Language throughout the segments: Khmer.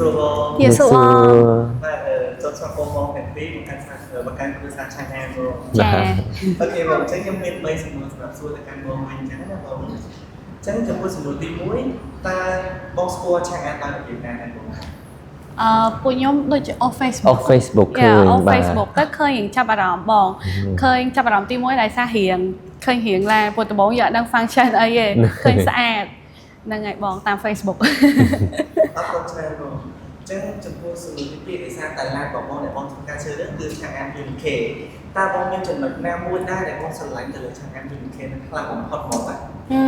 សួរបង ជាសួរបង បាទសូមស្វាគមន៍បងទាំងពីរមកកាន់សាមកកាន់គ្រួសារ Changan បង ចា OK បងអញ្ចឹងខ្ញុំមាន3សំណួរសម្រាប់សួរទៅកាន់បងវិញអញ្ចឹងណាបងអញ្ចឹងចំពោះសំណួរទី1តើបងស្គាល់ Changan ដោយរបៀបណាដែរបង ពួកខ្ញុំដូចជា off Facebook អុក Facebook ឃើញ off បាទ Facebook ទៅឃើញរៀងចាប់អារម្មណ៍បងឃើញចាប់អារម្មណ៍ទី1ដោយសាររៀងឃើញរៀងឡាពួកដំបូងយកអត់ដឹង function អីទេឃើញស្អាតហ្នឹងហើយបងតាម Facebook អរគុណច្រើនបងអញ្ចឹងចំពោះសំណួរទី2ដោយសារតែឡានរបស់បងដែលបងធ្វើការជ្រើសរើសគឺ Changan UNI-K តើបងមានចំណុចណាមួយដែរដែលបងស្រឡាញ់ទៅលើ Changan UNI-K នឹងខ្លាំងបំផុតមកបាទ អឺ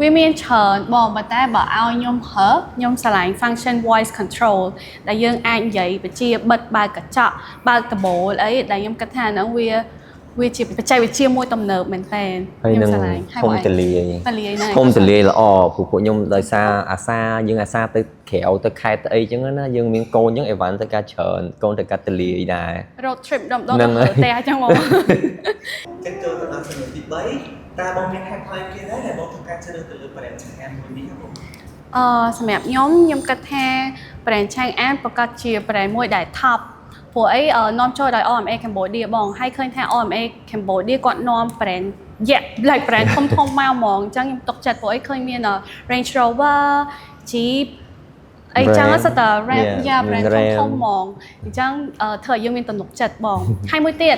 វាមានច្រើនបងប៉ុន្តែបើឲ្យខ្ញុំហើខ្ញុំស្រឡាញ់ function voice control ដែលយើងអាចនិយាយបញ្ជាបិទបើកកញ្ចក់បើកដំបូលអីដែលខ្ញុំគិតថាហ្នឹងវាជាបច្ចេកវិទ្យាមួយទំនើបមែនតើ ហើយនឹង ខ្ញុំស្រឡាញ់ ធំទលាយ ទលាយហ្នឹង ធំទលាយល្អព្រោះពួកខ្ញុំដោយសារអាសាយើងអាសាទៅក្រៅទៅខេត្តទៅអីចឹងណាយើងមានកូនចឹងអីវ៉ាន់ទៅការច្រើនកូនទៅកាត់ទលាយដែរ road trip ដុំដុំ ហ្នឹងហើយ ទៅផ្ទះចឹងបង អញ្ចឹងចូលទៅដល់សំណួរទី3តើបងមានហេតុផលគេដែរដែលបងធ្វើការជ្រើសរើសទៅលើ brand Changan មួយនេះครับបង សម្រាប់ខ្ញុំខ្ញុំគិតថា brand Changan ប្រកាសជា brand មួយដែល top ព្រោះអីនាំចូលដោយ RMA Cambodia បងហើយឃើញថា RMA Cambodia គាត់នាំ brand យ៉ា like brand ធំធំមកហ្មងអញ្ចឹងខ្ញុំទុកចិត្តព្រោះអីឃើញមាន Range Rover, Jeep អីចឹង Brand សុទ្ធតែ Ram Yeah, yeah brand ធំ Ram ធំហ្មងអញ្ចឹងធ្វើឲ្យយើងមានទំនុកចិត្តបង ហើយមួយទៀត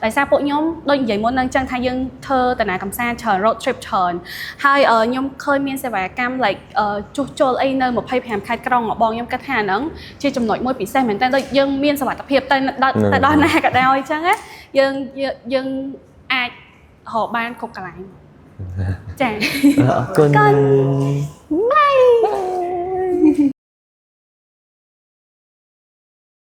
ដោយសារពួកខ្ញុំដូចនិយាយមុនហ្នឹងអញ្ចឹងថាយើងធ្វើដំណើរកម្សាន្តច្រើន road trip ច្រើនហើយខ្ញុំឃើញមានសេវាកម្ម like ជួសជុលអីនៅ25ខេត្តក្រុងបងខ្ញុំគិតថាហ្នឹងជាចំណុចមួយពិសេសមែនតើដូចយើងមានសុវត្ថិភាពទៅដល់ទៅដល់ណាក៏ដោយអញ្ចឹងណាយើងយើងអាចរកបានគ្រប់កន្លែងចា៎ អរគុណ គុណ Bye.